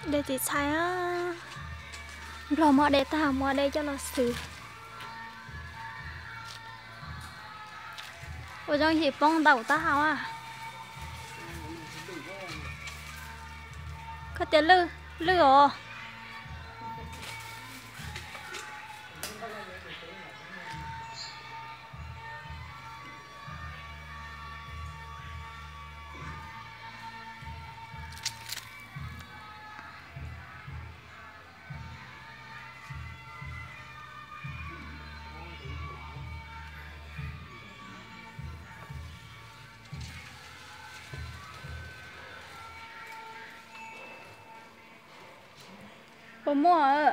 De tiv txhais, nplog muab de tag, muab de coj los xwb. Ua zoo yim poob ntau taub hau a. Koj tias lwj, lwj os. Puas muaj?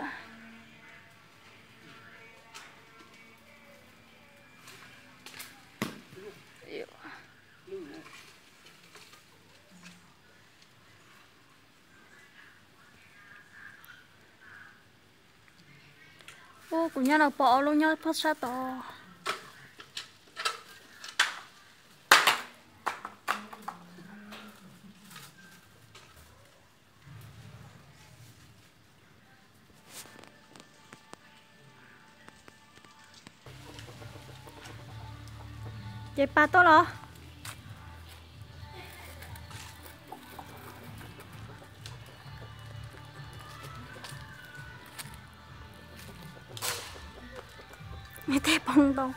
Ub, kuv nyob no pom ob lub nyob pob sab tod. Ces pas tuaj los. Tej poob ntau.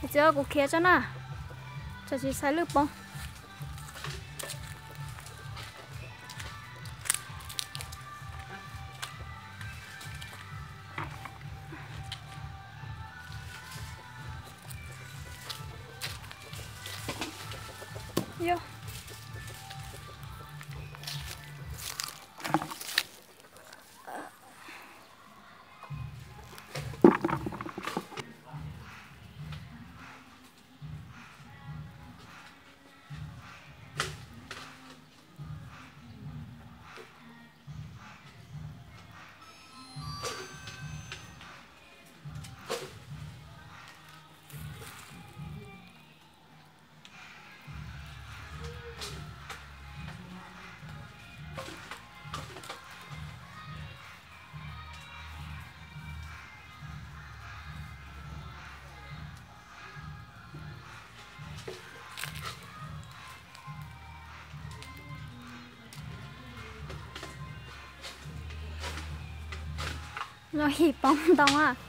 Txiv, kuv khiav tso na, tsam tsis xaiv lwj poob. Yog. Nyob him poob ntoo a.